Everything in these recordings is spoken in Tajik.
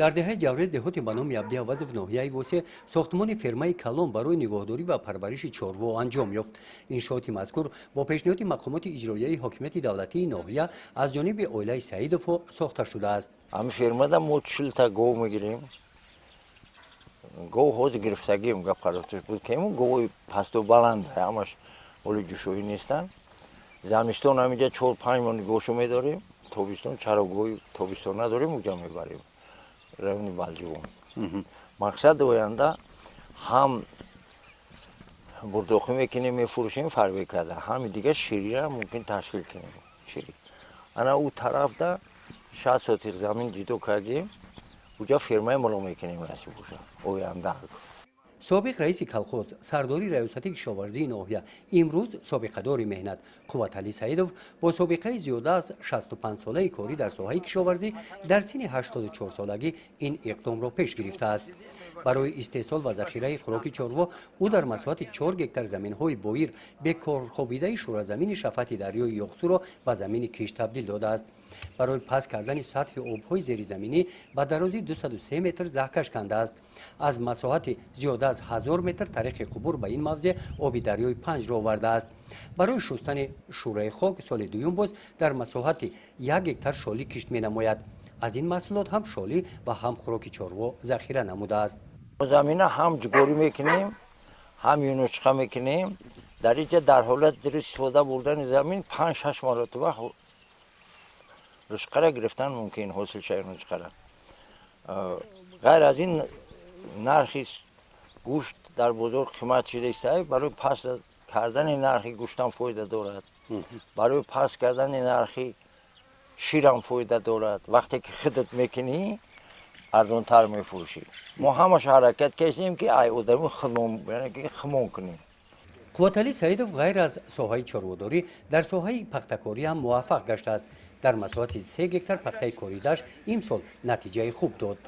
Дар деҳаи Ҷаврез, деҳоти ба номи Абди Авазов, ноҳияи Восе, сохтмони фермаи калон барои нигоҳдорӣ ва парвариши чорво анҷом ёфт. Иншооти мазкур бо пешниҳоди мақомоти иҷроияи ҳокимияти давлатии ноҳия аз ҷониби оилаи Саидовҳо сохта шудааст. Ҳамин фермада мо 40-та гов мегирем. Гов ҳозир гирифтагием, гап қаротиш буд, ки говои пасту баланд, ҳамаш оли ҷушоӣ нестанд. Замистон ҳаминҷа 4-5 моҳ нигоҳшо медорем, тобистон чарогоҳи тобистона дорем, уҷа мебарем. Райони Балҷувон. Мақсад оянда ҳам бурдоқӣ мекунем, мефурӯшем фарбе карда, ҳами дигар ширира мумкин ташкил кунем. Шири. Ана ӯ тарафда 60 сотих замин ҷудо кардем, уҷа фермаи моло мекунем, насиб боша оянда. Собиқ раиси колхоз, сардори раёсати кишоварзии ноҳия, имрӯз собиқадори меҳнат Қувваталӣ Саидов бо собиқаи зиёда аз 65-солаи корӣ дар соҳаи кишоварзӣ дар синни 84-солагӣ ин иқдомро пеш гирифтааст. Барои истеҳсол ва захираи хӯроки чорво ӯ дар масоҳати 4 гектар заминҳои боир бекорхобидаи шӯразамини шафати дарёи Ёқсуро ба замини кишт табдил додааст. Барои паст кардани сатҳи обҳои зеризаминӣ ба дарозии 203 метр заҳкаш кандааст. Аз масоҳати зиёда аз 1000 метр тариқи қубур ба ин мавзеъ оби дарёи Панҷро овардааст. Барои шустани шӯраи хок соли дуюм боз дар масоҳати 1 гектар шолӣ кишт менамояд. Аз ин маҳсулот ҳам шолӣ ва ҳам хӯроки чорво захира намудааст. Замина ҳам ҷугорӣ мекунем, ҳам юнучқа мекунем. Дар инҷа дар ҳолати дуруст истифода бурдани замин 5-6 маротиба рушқара гирифтан мумкин, ҳосилша юнучқара. Ғайр аз ин нархи гӯшт дар бозор қимат шуда истад, барои паст кардани нархи гӯштам фоида дорад, барои паст кардани нархи ширам фоида дорад. Вақте ки худат мекунӣ, арзонтар мефурӯшӣ. Мо ҳамаша ҳаракат кардем, ки ай одами худмон, яъне ки худмон кунем. Қувваталӣ Саидов ғайр аз соҳаи чорводорӣ дар соҳаи пахтакорӣ ҳам муваффақ гаштааст. Дар масоҳати 3 гектар пахтаи коридаш имсол натиҷаи хуб дод.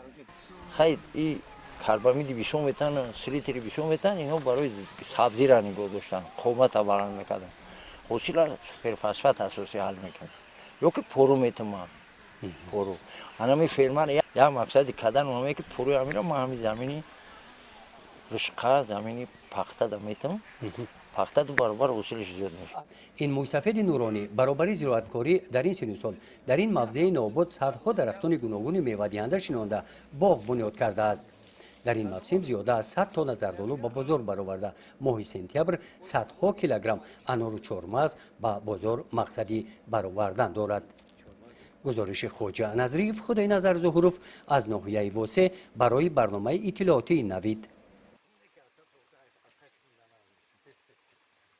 Хай, и карбамиди бисёр метан, селитри бисёр метан, инҳо барои сабзира нигоҳ доштан, қомата баланд мекардан. Ҳосила суперфосфат асосӣ ҳал мекард. Ё ки пору метумам. Пору. Анами фермар як мақсади кардан омае, ки поруи ҳамиро ман ҳами замини рушқа, замини пахта да метум. Пахта ду баробар ҳосилаш зиёд мешавад. Ин мӯйсафеди нуронӣ баробари зироаткорӣ дар ин сину сол дар ин мавзеи нообод садҳо дарахтони гуногуни мевадиҳанда шинонда, боғ бунёд кардааст. Дар ин мавсим зиёда аз 100 тонна зардолу ба бозор бароварда, моҳи сентябр садҳо килограмм анору чормағз ба бозор мақсади баровардан дорад. Гузориши Хоҷа Назриев, Худойназар Зуҳуров аз ноҳияи Восе барои барномаи иттилоотии Навид.